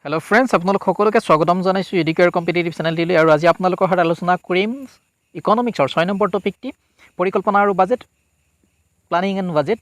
Hello' friends, আপোনালোক সকলোকে স্বাগতম জনাইছোঁ এডুকেয়াৰ কম্পিটিটিভ চেনেলটিলৈ। আৰু আজি আপোনালোকৰ সৈতে আলোচনা কৰিম ইকনমিক্সৰ 6 নম্বৰ টপিকটি, পৰিকল্পনা আৰু বাজেট, প্লানিং এণ্ড বাজেট।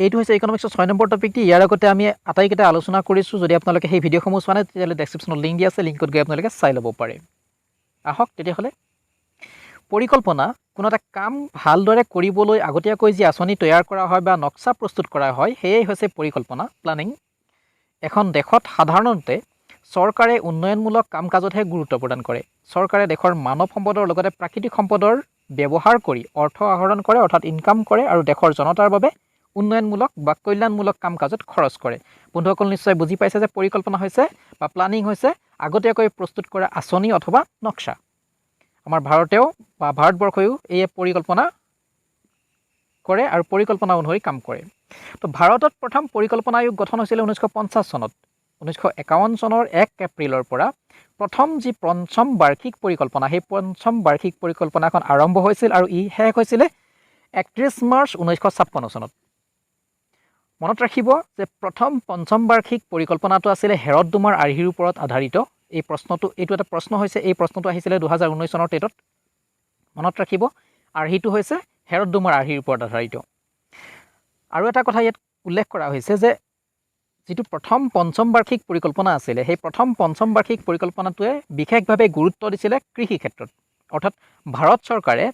এইটো হৈছে ইকনমিক্সৰ 6 নম্বৰ টপিকটি। ইয়াৰ আগতে আমি আটাইকেইটা আলোচনা কৰিছোঁ। যদি আপোনালোকে সেই ভিডিঅ'সমূহ চোৱা নাই, তেতিয়াহ'লে ডেছক্ৰিপশ্যনত লিংক দিয়া আছে, লিংকত গৈ আপোনালোকে চাই ল'ব পাৰে। আহক তেতিয়াহ'লে। পৰিকল্পনা: কোনো এটা কাম ভালদৰে কৰিবলৈ আগতীয়াকৈ যি আঁচনি তৈয়াৰ কৰা হয় বা নক্সা প্ৰস্তুত কৰা হয়, সেয়াই হৈছে পৰিকল্পনা, প্লানিং। এখন দেশত সাধাৰণতে চৰকাৰে উন্নয়নমূলক কাম কাজতহে গুৰুত্ব প্ৰদান কৰে। চৰকাৰে দেশৰ মানৱ সম্পদৰ লগতে প্ৰাকৃতিক সম্পদৰ ব্যৱহাৰ কৰি অৰ্থ আহৰণ কৰে, অৰ্থাৎ ইনকাম কৰে আৰু দেশৰ জনতাৰ বাবে উন্নয়নমূলক বা কল্যাণমূলক কাম কাজত খৰচ কৰে। বন্ধুসকল, নিশ্চয় বুজি পাইছে যে পৰিকল্পনা হৈছে বা প্লানিং হৈছে আগতীয়াকৈ প্ৰস্তুত কৰা আঁচনি অথবা নক্সা। আমাৰ ভাৰতেও বা ভাৰতবৰ্ষয়ো এই পৰিকল্পনা কৰে আৰু পৰিকল্পনা অনুসৰি কাম কৰে। তো ভাৰতত প্ৰথম পৰিকল্পনা আয়োগ গঠন হৈছিলে 1950 চনত। 1951 চনৰ 1 এপ্ৰিলৰ পৰা প্ৰথম যি পঞ্চম বাৰ্ষিক পৰিকল্পনা, সেই পঞ্চম বাৰ্ষিক পৰিকল্পনাখন আৰম্ভ হৈছিল আৰু ই শেষ হৈছিলে 31 মাৰ্চ 1956 চনত। মনত ৰাখিব যে প্ৰথম পঞ্চম বাৰ্ষিক পৰিকল্পনাটো আছিলে হেৰড ডুমাৰ আৰ্হিৰ ওপৰত আধাৰিত। এই প্ৰশ্নটো, এইটো এটা প্ৰশ্ন হৈছে। এই প্ৰশ্নটো আহিছিলে 2019 চনৰ টেটত। মনত ৰাখিব, আৰ্হিটো হৈছে হেৰড ডুমাৰ আৰ্হিৰ ওপৰত আধাৰিত। আৰু এটা কথা ইয়াত উল্লেখ কৰা হৈছে যে যিটো প্ৰথম পঞ্চম বাৰ্ষিক পৰিকল্পনা আছিলে, সেই প্ৰথম পঞ্চম বাৰ্ষিক পৰিকল্পনাটোৱে বিশেষভাৱে গুৰুত্ব দিছিলে কৃষি ক্ষেত্ৰত। অৰ্থাৎ ভাৰত চৰকাৰে,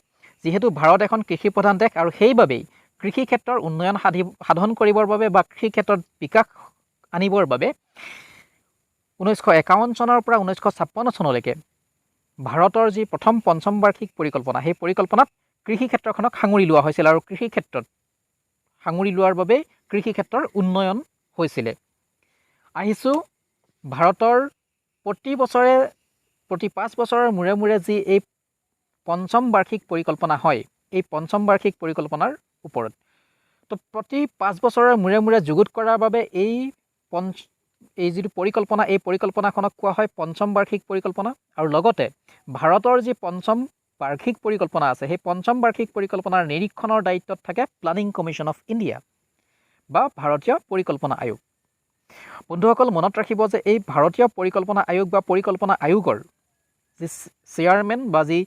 যিহেতু ভাৰত এখন কৃষি প্ৰধান দেশ আৰু সেইবাবেই কৃষি ক্ষেত্ৰৰ উন্নয়ন সাধন কৰিবৰ বাবে বা কৃষি ক্ষেত্ৰত বিকাশ আনিবৰ বাবে 1951 চনৰ পৰা 1956 চনলৈকে ভাৰতৰ যি প্ৰথম পঞ্চম বাৰ্ষিক পৰিকল্পনা, সেই পৰিকল্পনাত কৃষি ক্ষেত্ৰখনক সাঙুৰি লোৱা হৈছিল আৰু কৃষি ক্ষেত্ৰত সাঙুৰি লোৱাৰ বাবেই কৃষি ক্ষেত্ৰৰ উন্নয়ন হৈছিলে। আহিছোঁ ভাৰতৰ প্ৰতি বছৰে, প্ৰতি 5 বছৰৰ মূৰে মূৰে যি এই পঞ্চম বাৰ্ষিক পৰিকল্পনা হয়, এই পঞ্চম বাৰ্ষিক পৰিকল্পনাৰ ওপৰত। তো প্ৰতি 5 বছৰৰ মূৰে মূৰে যুগুত কৰাৰ বাবে এই যিটো পৰিকল্পনা, এই পৰিকল্পনাখনক কোৱা হয় পঞ্চম বাৰ্ষিক পৰিকল্পনা। আৰু লগতে ভাৰতৰ যি পঞ্চম বাৰ্ষিক পৰিকল্পনা আছে, সেই পঞ্চম বাৰ্ষিক পৰিকল্পনাৰ নিৰীক্ষণৰ দায়িত্বত থাকে প্লানিং কমিশ্যন অফ ইণ্ডিয়া বা ভাৰতীয় পৰিকল্পনা আয়োগ। বন্ধুসকল, মনত ৰাখিব যে এই ভাৰতীয় পৰিকল্পনা আয়োগ বা পৰিকল্পনা আয়োগৰ যি চেয়াৰমেন বা যি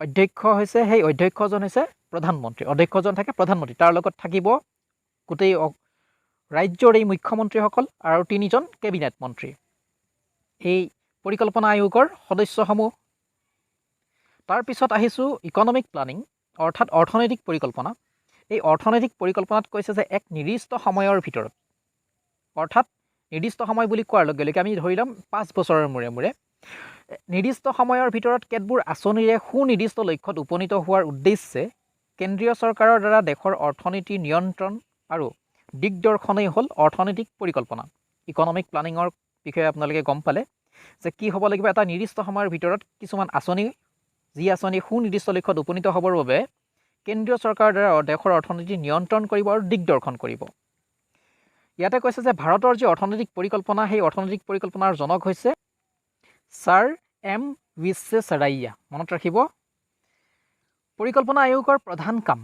অধ্যক্ষ হৈছে, সেই অধ্যক্ষজন হৈছে প্ৰধানমন্ত্ৰী। অধ্যক্ষজন থাকে প্ৰধানমন্ত্ৰী। তাৰ লগত থাকিব গোটেই ৰাজ্যৰ এই মুখ্যমন্ত্ৰীসকল আৰু তিনিজন কেবিনেট মন্ত্ৰী, এই পৰিকল্পনা আয়োগৰ সদস্যসমূহ। তাৰপিছত আহিছোঁ ইকনমিক প্লানিং, অৰ্থাৎ অৰ্থনৈতিক পৰিকল্পনা। এই অৰ্থনৈতিক পৰিকল্পনাত কৈছে যে এক নিৰ্দিষ্ট সময়ৰ ভিতৰত, অৰ্থাৎ নিৰ্দিষ্ট সময় বুলি কোৱাৰ লগে লগে আমি ধৰি ল'ম 5 বছৰৰ মূৰে মূৰে, নিৰ্দিষ্ট সময়ৰ ভিতৰত কেতবোৰ আঁচনিৰে সুনিৰ্দিষ্ট লক্ষ্যত উপনীত হোৱাৰ উদ্দেশ্যে কেন্দ্ৰীয় চৰকাৰৰ দ্বাৰা দেশৰ অৰ্থনীতি নিয়ন্ত্ৰণ আৰু দিগদৰ্শনেই হ'ল অৰ্থনৈতিক পৰিকল্পনা। ইকনমিক প্লানিঙৰ বিষয়ে আপোনালোকে গম পালে যে কি হ'ব লাগিব, এটা নিৰ্দিষ্ট সময়ৰ ভিতৰত কিছুমান আঁচনি, যি আঁচনি সুনিৰ্দিষ্ট লক্ষ্যত উপনীত হ'বৰ বাবে কেন্দ্ৰীয় চৰকাৰৰ দ্বাৰা দেশৰ অৰ্থনীতি নিয়ন্ত্ৰণ কৰিব আৰু দিগদৰ্শন কৰিব। ইয়াতে কৈছে যে ভাৰতৰ যি অৰ্থনৈতিক পৰিকল্পনা, সেই অৰ্থনৈতিক পৰিকল্পনাৰ জনক হৈছে ছাৰ এম বিশ্বেশ্বৰাইয়া। মনত ৰাখিব। পৰিকল্পনা আয়োগৰ প্ৰধান কাম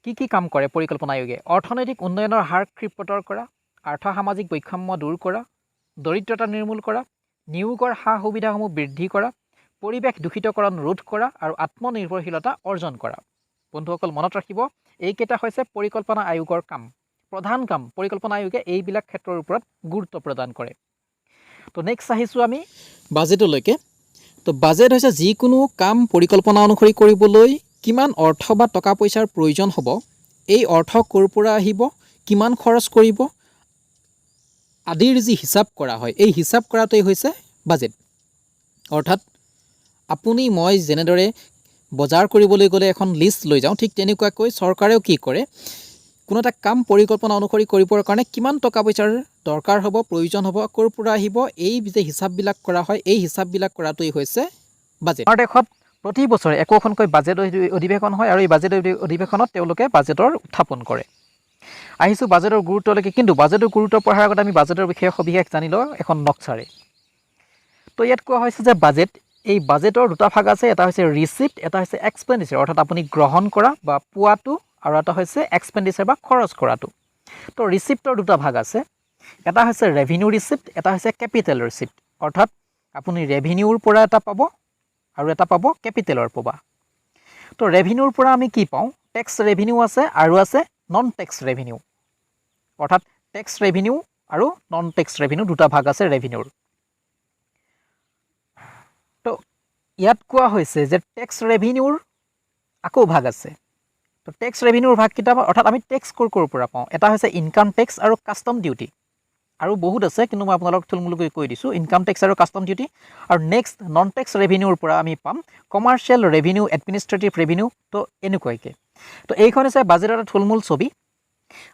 কি? কি কাম কৰে পৰিকল্পনা আয়োগে? অৰ্থনৈতিক উন্নয়নৰ হাৰ ক্ষিপ্ৰতৰ কৰা, আৰ্থ-সামাজিক বৈষম্য দূৰ কৰা, দৰিদ্ৰতা নিৰ্মূল কৰা, নিয়োগৰ সা সুবিধাসমূহ বৃদ্ধি কৰা, পৰিৱেশ দূষিতকৰণ ৰোধ কৰা আৰু আত্মনিৰ্ভৰশীলতা অৰ্জন কৰা। বন্ধুসকল, মনত ৰাখিব, এইকেইটা হৈছে পৰিকল্পনা আয়োগৰ কাম, প্ৰধান কাম। পৰিকল্পনা আয়োগে এইবিলাক ক্ষেত্ৰৰ ওপৰত গুৰুত্ব প্ৰদান কৰে। তো নেক্সট আহিছোঁ আমি বাজেটলৈকে। তো বাজেট হৈছে যিকোনো কাম পৰিকল্পনা অনুসৰি কৰিবলৈ কিমান অৰ্থ বা টকা পইচাৰ প্ৰয়োজন হ'ব, এই অৰ্থ ক'ৰ পৰা আহিব, কিমান খৰচ কৰিব আদিৰ যি হিচাপ কৰা হয়, এই হিচাপ কৰাটোৱেই হৈছে বাজেট। অৰ্থাৎ আপুনি মই যেনেদৰে বজাৰ কৰিবলৈ গ'লে এখন লিষ্ট লৈ যাওঁ, ঠিক তেনেকুৱাকৈ চৰকাৰেও কি কৰে, কোনো এটা কাম পৰিকল্পনা অনুসৰি কৰিবৰ কাৰণে কিমান টকা পইচাৰ দৰকাৰ হ'ব, প্ৰয়োজন হ'ব, ক'ৰ পৰা আহিব, এই যে হিচাপবিলাক কৰা হয়, এই হিচাপবিলাক কৰাটোৱেই হৈছে বাজেট। আমাৰ দেশত প্ৰতি বছৰে একোখনকৈ বাজেট অধিৱেশন হয় আৰু এই বাজেট অধিৱেশনত তেওঁলোকে বাজেটৰ উত্থাপন কৰে। আহিছোঁ বাজেটৰ গুৰুত্বলৈকে। কিন্তু বাজেটৰ গুৰুত্ব পঢ়াৰ আগত আমি বাজেটৰ বিষয়ে সবিশেষ জানি লওঁ এখন নক্সাৰে। তো ইয়াত কোৱা হৈছে যে বাজেট, এই বাজেটৰ দুটা ভাগ আছে। এটা হৈছে ৰিচিপ্ট, এটা হৈছে এক্সপেণ্ডিচাৰ, অৰ্থাৎ আপুনি গ্ৰহণ কৰা বা পোৱাটো আৰু এটা হৈছে এক্সপেণ্ডিচাৰ বা খৰচ কৰাটো। তো ৰিচিপ্টৰ দুটা ভাগ আছে। এটা হৈছে ৰেভিনিউ ৰিচিপ্ট, এটা হৈছে কেপিটেল ৰিচিপ্ট। অৰ্থাৎ আপুনি ৰেভিনিউৰ পৰা এটা পাব আৰু এটা পাব কেপিটেলৰ পৰা। তো ৰেভিনিউৰ পৰা আমি কি পাওঁ? টেক্স ৰেভিনিউ আছে আৰু আছে নন টেক্স ৰেভিনিউ। অৰ্থাৎ টেক্স ৰেভিনিউ আৰু নন টেক্স ৰেভিনিউ, দুটা ভাগ আছে ৰেভিনিউৰ। তো ইয়াত কোৱা হৈছে যে টেক্স ৰেভিনিউৰ আকৌ ভাগ আছে। তো টেক্স ৰেভিনিউৰ ভাগকেইটা, অৰ্থাৎ আমি টেক্স ক'ৰ ক'ৰ পৰা পাওঁ? এটা হৈছে ইনকাম টেক্স আৰু কাষ্টম ডিউটি, আৰু বহুত আছে, কিন্তু মই আপোনালোকক থুলমূলকৈ কৈ দিছোঁ, ইনকাম টেক্স আৰু কাষ্টম ডিউটি। আৰু নেক্সট নন টেক্স ৰেভিনিউৰ পৰা আমি পাম কমাৰ্চিয়েল ৰেভিনিউ, এডমিনিষ্ট্ৰেটিভ ৰেভিনিউ। তো এনেকুৱাকৈ। তো এইখন হৈছে বাজেটৰ এটা থুলমূল ছবি।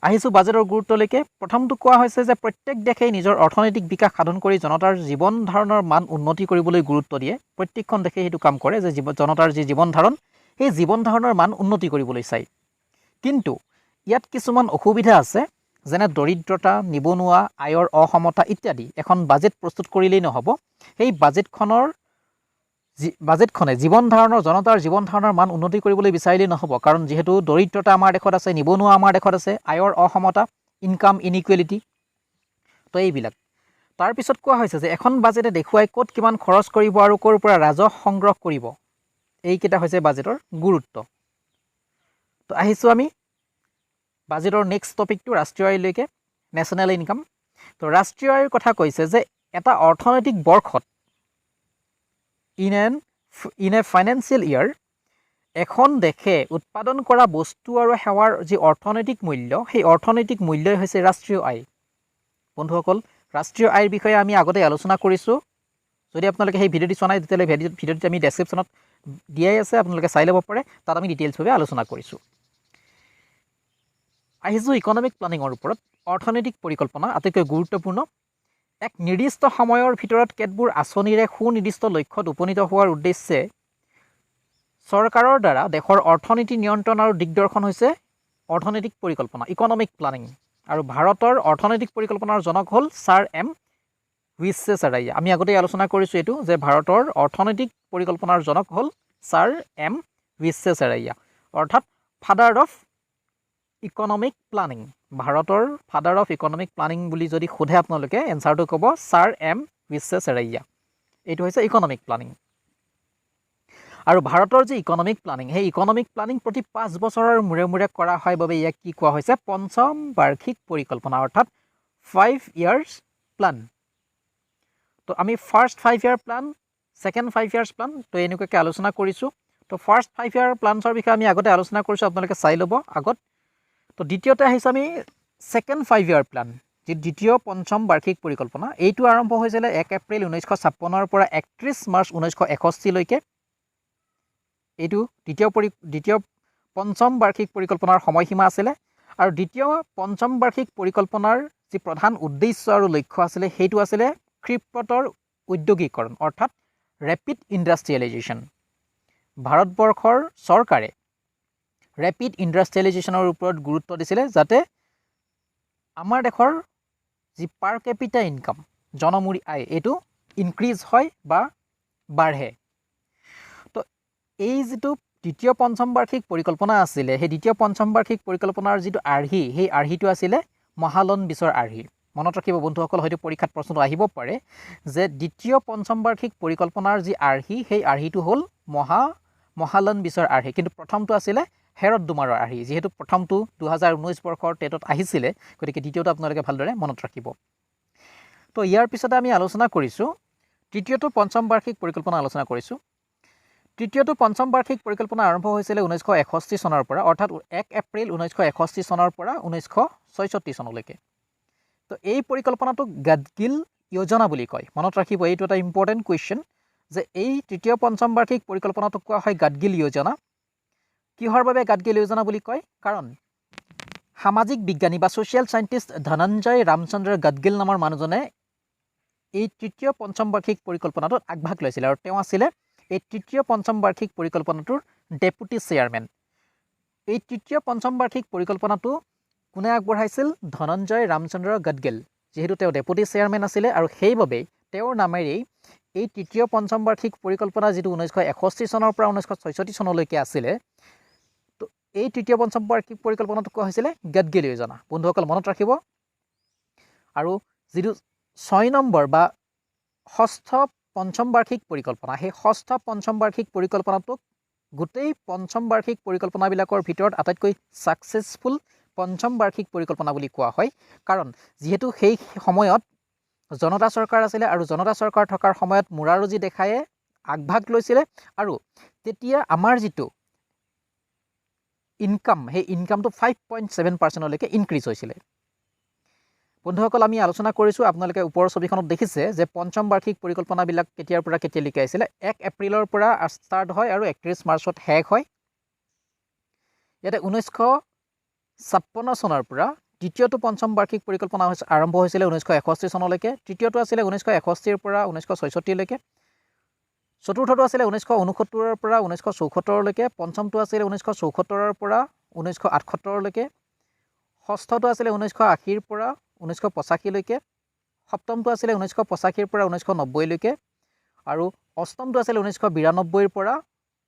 আহিছোঁ বাজেটৰ গুৰুত্বলৈকে। প্ৰথমটো কোৱা হৈছে যে প্ৰত্যেক দেশেই নিজৰ অৰ্থনৈতিক বিকাশ সাধন কৰি জনতাৰ জীৱন ধাৰণৰ মান উন্নতি কৰিবলৈ গুৰুত্ব দিয়ে। প্ৰত্যেকখন দেশে সেইটো কাম কৰে যে জনতাৰ যি জীৱন ধাৰণ, সেই জীৱন ধাৰণৰ মান উন্নতি কৰিবলৈ চায়। কিন্তু ইয়াত কিছুমান অসুবিধা আছে, যেনে দৰিদ্ৰতা, নিবনুৱা, আয়ৰ অসমতা ইত্যাদি। এখন বাজেট প্ৰস্তুত কৰিলেই নহ'ব, সেই বাজেটখনে জীৱন ধাৰণৰ জনতাৰ জীৱন ধাৰণৰ মান উন্নতি কৰিবলৈ বিচাৰিলেই নহ'ব, কাৰণ যিহেতু দৰিদ্ৰতা আমাৰ দেশত আছে, নিবনুৱা আমাৰ দেশত আছে, আয়ৰ অসমতা, ইনকাম ইনইকুৱেলিটি, তো এইবিলাক। তাৰপিছত কোৱা হৈছে যে এখন বাজেটে দেখুৱাই ক'ত কিমান খৰচ কৰিব আৰু ক'ৰ পৰা ৰাজহ সংগ্ৰহ কৰিব। এইকেইটা হৈছে বাজেটৰ গুৰুত্ব। তো আহিছোঁ আমি বাজেটৰ নেক্সট টপিকটো, ৰাষ্ট্ৰীয় আয়লৈকে, নেশ্যনেল ইনকাম। তো ৰাষ্ট্ৰীয় আয়ৰ কথা কৈছে যে এটা অৰ্থনৈতিক বৰ্ষত, in a financial year, এখন দেশে উৎপাদন কৰা বস্তু আৰু সেৱাৰ যি অৰ্থনৈতিক মূল্য, সেই অৰ্থনৈতিক মূল্যই হৈছে ৰাষ্ট্ৰীয় আয়। বন্ধুসকল, ৰাষ্ট্ৰীয় আয়ৰ বিষয়ে আমি আগতে আলোচনা কৰিছোঁ। যদি আপোনালোকে সেই ভিডিঅ'টি চোৱা নাই, তেতিয়াহ'লে ভিডিঅ'টি আমি ডেছক্ৰিপশ্যনত দিয়াই আছে, আপোনালোকে চাই ল'ব পাৰে। তাত আমি ডিটেইলছভাৱে আলোচনা কৰিছোঁ। আহিছোঁ ইকনমিক প্লানিঙৰ ওপৰত। অৰ্থনৈতিক পৰিকল্পনা আটাইতকৈ গুৰুত্বপূৰ্ণ। এক নিৰ্দিষ্ট সময়ৰ ভিতৰত কেতবোৰ আঁচনিৰে সুনিৰ্দিষ্ট লক্ষ্যত উপনীত হোৱাৰ উদ্দেশ্যে চৰকাৰৰ দ্বাৰা দেশৰ অৰ্থনীতি নিয়ন্ত্ৰণ আৰু দিগদৰ্শন হৈছে অৰ্থনৈতিক পৰিকল্পনা, ইকনমিক প্লানিং। আৰু ভাৰতৰ অৰ্থনৈতিক পৰিকল্পনাৰ জনক হ'ল ছাৰ এম বিশ্বেশ্বৰাইয়া। আমি আগতেই আলোচনা কৰিছোঁ এইটো যে ভাৰতৰ অৰ্থনৈতিক পৰিকল্পনাৰ জনক হ'ল ছাৰ এম বিশ্বেশ্বৰাইয়া, অৰ্থাৎ ফাদাৰ অফ ইকনমিক প্লানিং। ভাৰতৰ ফাদাৰ অফ ইকনমিক প্লানিং বুলি যদি সোধে আপোনালোকে, এনচাৰটো ক'ব ছাৰ এম বিশ্বেশ্বৰাইয়া। এইটো হৈছে ইকনমিক প্লানিং। আৰু ভাৰতৰ যি ইকনমিক প্লানিং, সেই ইকনমিক প্লানিং প্ৰতি 5 বছৰৰ মূৰে মূৰে কৰা হয় বাবে ইয়াক কি কোৱা হৈছে? পঞ্চম বাৰ্ষিক পৰিকল্পনা, অৰ্থাৎ 5 ইয়াৰ্ছ প্লান। তো আমি first 5 year plan, second 5 years plan, তো এনেকুৱাকৈ আলোচনা কৰিছোঁ। তো ফাৰ্ষ্ট 5 ইয়াৰ প্লানছৰ বিষয়ে আমি আগতে আলোচনা কৰিছোঁ, আপোনালোকে চাই ল'ব আগত। তো দ্বিতীয়তে আহিছোঁ আমি ছেকেণ্ড 5 ইয়াৰ প্লান, যি দ্বিতীয় পঞ্চম বাৰ্ষিক পৰিকল্পনা। এইটো আৰম্ভ হৈছিলে 1 এপ্ৰিল 1956ৰ পৰা 31 মাৰ্চ 1961লৈকে। এইটো দ্বিতীয় পঞ্চম বাৰ্ষিক পৰিকল্পনাৰ সময়সীমা আছিলে। আৰু দ্বিতীয় পঞ্চম বাৰ্ষিক পৰিকল্পনাৰ যি প্ৰধান উদ্দেশ্য আৰু লক্ষ্য আছিলে, সেইটো আছিলে ক্ষিপ্ৰতৰ উদ্যোগীকৰণ, অৰ্থাৎ ৰেপিড ইণ্ডাষ্ট্ৰিয়েলাইজেশ্যন। ভাৰতবৰ্ষৰ চৰকাৰে ৰেপিড ইণ্ডাষ্ট্ৰিয়েলাইজেশ্যনৰ ওপৰত গুৰুত্ব দিছিলে, যাতে আমাৰ দেশৰ যি পাৰ কেপিটা ইনকাম, জনমূৰি আয়, এইটো ইনক্ৰিজ হয় বা বাঢ়ে। তো এই যিটো দ্বিতীয় পঞ্চম বাৰ্ষিক পৰিকল্পনা আছিলে, সেই দ্বিতীয় পঞ্চম বাৰ্ষিক পৰিকল্পনাৰ যিটো আৰ্হি, সেই আৰ্হিটো আছিলে মহালনবিছৰ আৰ্হি। মনত ৰাখিব বন্ধুসকল, হয়তো পৰীক্ষাত প্ৰশ্নটো আহিব পাৰে যে দ্বিতীয় পঞ্চম বাৰ্ষিক পৰিকল্পনাৰ যি আৰ্হি, সেই আৰ্হিটো হ'ল মহালনবিছৰ আৰ্হি। কিন্তু প্ৰথমটো আছিলে হেৰড ডুমাৰৰ আৰ্হি। যিহেতু প্ৰথমটো 2019 বৰ্ষৰ টেটত আহিছিলে, গতিকে দ্বিতীয়টো আপোনালোকে ভালদৰে মনত ৰাখিব। তো ইয়াৰ পিছতে আমি আলোচনা কৰিছোঁ তৃতীয়টো পঞ্চম বাৰ্ষিক পৰিকল্পনা আলোচনা কৰিছোঁ। তৃতীয়টো পঞ্চম বাৰ্ষিক পৰিকল্পনা আৰম্ভ হৈছিলে 1961 চনৰ পৰা, অৰ্থাৎ 1 এপ্ৰিল 1961 চনৰ পৰা 1966 চনলৈকে। তো এই পৰিকল্পনাটোক গাদগিল যোজনা বুলি কয়। মনত ৰাখিব, এইটো এটা ইম্পৰ্টেণ্ট কুৱেশ্যন যে এই তৃতীয় পঞ্চম বাৰ্ষিক পৰিকল্পনাটোক কোৱা হয় গাদগিল যোজনা। কিহৰ বাবে গাদগিল যোজনা বুলি কয়? কাৰণ সামাজিক বিজ্ঞানী বা ছ'চিয়েল চাইণ্টিষ্ট ধনঞ্জয় ৰামচন্দ্ৰ গাদগিল নামৰ মানুহজনে এই তৃতীয় পঞ্চম বাৰ্ষিক পৰিকল্পনাটোত আগভাগ লৈছিলে আৰু তেওঁ আছিলে এই তৃতীয় পঞ্চম বাৰ্ষিক পৰিকল্পনাটোৰ ডেপুটি চেয়াৰমেন। এই তৃতীয় পঞ্চম বাৰ্ষিক পৰিকল্পনাটো কোনে আগবঢ়াইছিল? ধনঞ্জয় ৰামচন্দ্ৰ গাদগিল। যিহেতু তেওঁ ডেপুটি চেয়াৰমেন আছিলে আৰু সেইবাবেই তেওঁৰ নামেৰেই এই তৃতীয় পঞ্চম বাৰ্ষিক পৰিকল্পনা, যিটো 1961 চনৰ পৰা 1966 চনলৈকে আছিলে, তো এই তৃতীয় পঞ্চম বাৰ্ষিক পৰিকল্পনাটোক কোৱা হৈছিলে গাদগিল যোজনা। বন্ধুসকল, মনত ৰাখিব। আৰু যিটো 6 নম্বৰ বা ষষ্ঠ পঞ্চম বাৰ্ষিক পৰিকল্পনা, সেই ষষ্ঠ পঞ্চম বাৰ্ষিক পৰিকল্পনাটোক গোটেই পঞ্চম বাৰ্ষিক পৰিকল্পনাবিলাকৰ ভিতৰত আটাইতকৈ ছাকচেছফুল পঞ্চম বাৰ্ষিক পৰিকল্পনা বুলি কোৱা হয়। কাৰণ যিহেতু সেই সময়ত জনতা চৰকাৰ আছিলে আৰু জনতা চৰকাৰ থকাৰ সময়ত মোৰাৰজী দেশায়ে আগভাগ লৈছিলে আৰু তেতিয়া আমাৰ যিটো ইনকাম, সেই ইনকামটো 5.7%লৈকে ইনক্ৰিজ হৈছিলে। বন্ধুসকল, আমি আলোচনা কৰিছোঁ, আপোনালোকে ওপৰৰ ছবিখনত দেখিছে যে পঞ্চম বাৰ্ষিক পৰিকল্পনাবিলাক কেতিয়াৰ পৰা কেতিয়ালৈকে আছিলে। 1 এপ্ৰিলৰ পৰা ষ্টাৰ্ট হয় আৰু 31 মাৰ্চত শেষ হয়। ইয়াতে 1956 চনৰ পৰা দ্বিতীয়টো পঞ্চম বাৰ্ষিক পৰিকল্পনা আৰম্ভ হৈছিলে 1961 চনলৈকে। তৃতীয়টো আছিলে 1961ৰ পৰা 1966লৈকে। চতুৰ্থটো আছিলে 1969ৰ পৰা 1974লৈকে। পঞ্চমটো আছিলে 1974ৰ পৰা 1978লৈকে। ষষ্ঠটো আছিলে 1980ৰ পৰা 1985লৈকে। সপ্তমটো আছিলে 1985ৰ পৰা 1990লৈকে। আৰু অষ্টমটো আছিলে 1992ৰ পৰা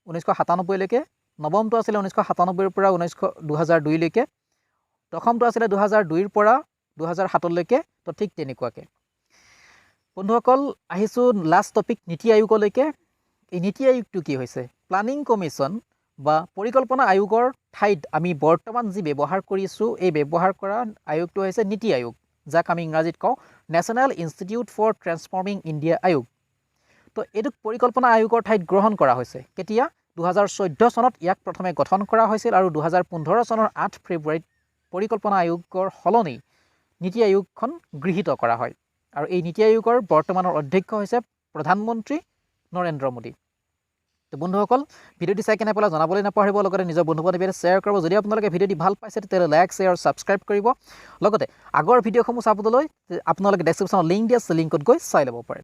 1997লৈকে। নৱমটো আছিলে 1997ৰ পৰা 2002লৈকে। দশমটো আছিলে 2002ৰ পৰা 2007লৈকে। তো ঠিক তেনেকুৱাকৈ বন্ধুসকল, আহিছোঁ লাষ্ট টপিক নীতি আয়োগলৈকে। এই নীতি আয়োগটো কি হৈছে? প্লানিং কমিশ্যন বা পৰিকল্পনা আয়োগৰ ঠাইত আমি বৰ্তমান যি ব্যৱহাৰ কৰিছোঁ, এই ব্যৱহাৰ কৰা আয়োগটো হৈছে নীতি আয়োগ, যাক আমি ইংৰাজীত কওঁ National Institute for Transforming India আয়োগ। তো এইটোক পৰিকল্পনা আয়োগৰ ঠাইত গ্ৰহণ কৰা হৈছে কেতিয়া? 2014 চনত ইয়াক প্ৰথমে গঠন কৰা হৈছিল আৰু 2015 চনৰ 8 ফেব্ৰুৱাৰীত পৰিকল্পনা আয়োগৰ সলনি নীতি আয়োগখন গৃহীত কৰা হয়। আৰু এই নীতি আয়োগৰ বৰ্তমানৰ অধ্যক্ষ হৈছে প্ৰধানমন্ত্ৰী নৰেন্দ্ৰ মোদী। তো বন্ধুসকল, ভিডিঅ'টি চাই কেনে পালে জনাবলৈ নাপাহৰিব, লগতে নিজৰ বন্ধু বান্ধৱীয়ে শ্বেয়াৰ কৰিব। যদি আপোনালোকে ভিডিঅ'টি ভাল পাইছে, তেতিয়াহ'লে লাইক, শ্বেয়াৰ আৰু ছাবস্ক্ৰাইব কৰিব। লগতে আগৰ ভিডিঅ'সমূহ চাবলৈ আপোনালোকে ডেছক্ৰিপশ্যনত লিংক দিয়া আছে, লিংকত গৈ চাই ল'ব পাৰে।